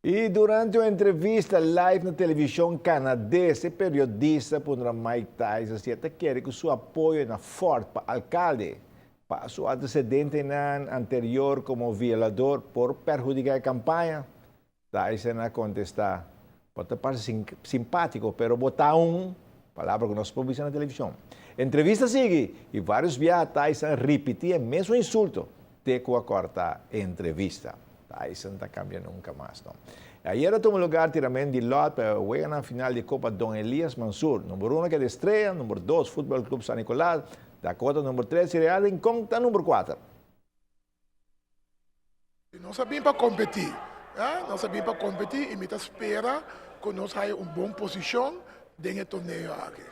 I durante un entrevista live na televishon kanades, e periodista a puntra Mike Tyson si e ta kere ku su apoyo na Ford pa alkalde, pa su antesedentenan anterior komo violador por perhudiká e kampaña. Tyson a kontestá, Bo ta parse simpátiko, pero bo ta un, palabra ku no se por bisa na televishon. Entrevista sigui, i vários biaha Tyson a ripití e mesun insulto te ku a kòrta e entrevista. Tyson ta kambia nunka mas no. Ayer a tuma lugar tirament di lòt pa e weganan final di Kopa Don Elias Mansur. Number uno keda Estrella, number dos Futbol Club San Nicolas, Dakota number tres i Real Rincon ta number kuater. Nos a bin pa kompetí, nos a bin pa kompetí i mi ta spera ku nos haya un bon posishon den e torneo aki.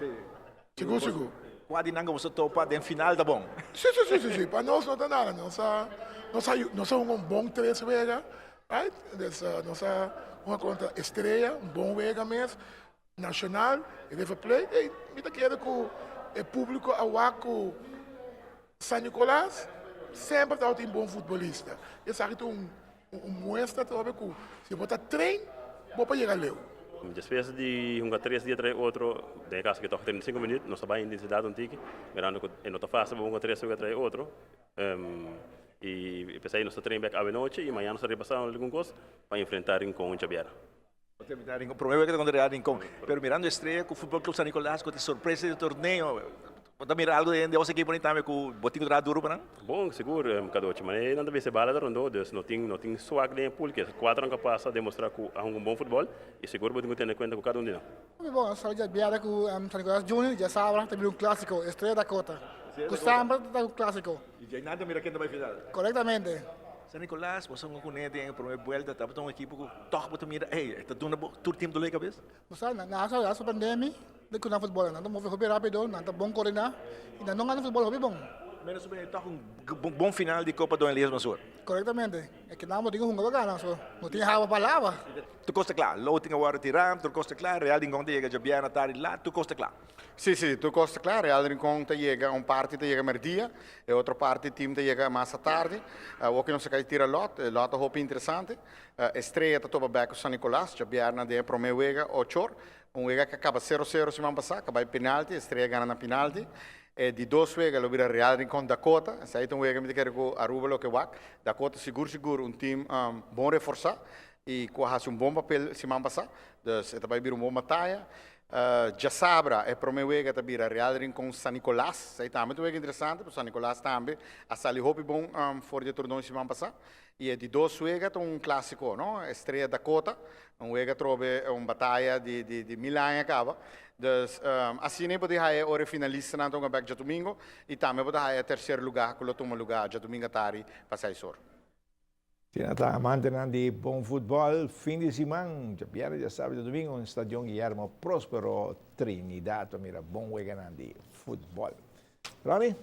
Sigur sigur. Kua di nan ku boso topa den final ta bon? Si si si si si, pa nos no ta nada, nos a nos a nos a hunga un bon tres wega, right, dus nos a hunga kontra Estrella, un bon wega mes, Nacional, River Plate, ey mi ta kere ku e publico a wak ku San Nicolas semper tabatin bon futbolista. Esaki ta un muestra atrobe ku si bo ta train bo por yega leu. Despues di hunga tres dia tras otro, den e kaso ke tok 35 minuut, nos ta bai intensidat un tiki, mirando ku e no ta fasil pa hunga tres wega tras otro. I p'esei nos ta train bek awenochi i mañana nos ta repasá algun kos pa enfrentá Rincon djabièrnè. Prome wega ta contra Real Rincon, pero mirando Estrella cu Futbol Club San Nicolas cu ta sorpresa di torneo, bo ta mira algo den os ekipo ni tambe cu bo tin cu traha duro pa nan? Bon, sigur, Cadochi, manera nan ta bisa e bala ta rondo, dus no tin no tin swak den e pool, ke cuatro nan capas a demostra cu a hunga un bon futbol y sigur bo tin cu tene cuenta cu cada un di nan. Hopi bon, nos a biaha cu San Nicolas Junior y djasabra ta bira un clasico, Estrella Dakota, cu semper ta un clasico. Y djei nan ta mira ken ta bai final. Corectamente. San Nicolas, bo sa kuné den e promé buelta tabata un ekipo ku tòg bo ta mira, ey, e ta duna bo tur tim doló e kabes? Bo sa, nan a sorprendé mi den ku nan futbòl. Nan ta move hopi rápido, nan ta bon koordiná i nan no gana futbòl hopi bon. Menos o menos tòg un bon final di Kopa Don Elias Mansur. Korektamente. E ke nan bo tin ku hunga pa gana, so no tin hawa pa laba. Tur kos ta kla. Lou tin awor retirá, tur kos ta kla. Real Rincon ta yega djabièrnè tardi lat, tur kos ta kla. Sí, sí, tur kos ta kla. Real Rincon ta yega, un parti ta yega merdia, e otro parti team ta yega mas atardi. Awor ku nos a kai tira lòt, e lòt ta hopi interesante. Estrella ta topa bèk ku San Nicolas djabièrnè den e promé wega ochor. Un wega ku a kaba sero sero siman pasá, ku a bai penalti, Estrella gana na penalti. E di dos wega lo bira Real Rincon Dakota. Esei ta un wega mi ta kere ku Aruba lo ke wak. Dakota sigur sigur un team bon reforsá i ku a hasi un bon papel siman pasá. Dus e ta bai bira un bon bataya. Djasabra e prome wega ta bira Real Rincon San Nicolas. Esei tambe ta un wega interesante, pasobra San Nicolas tambe a sali hopi bon for di e torneo siman pasá. I e di dos wega ta un clásico, no? Estrella Dakota, un wega atrobe un bataya di di di mil aña caba. Dus asina e por di haya ora e finalistanan ta hunga bek djadumingo i tambe por ta haya e tercer luga cu lo tuma luga djadumingo atari pa seis or. Asina ta amantenan di bon futbòl fin di siman, djabièrnè, djasabra i djadumingu den Stadion Guillermo Prospero Trinidad pa mira bon weganan di futbòl. Ronnie?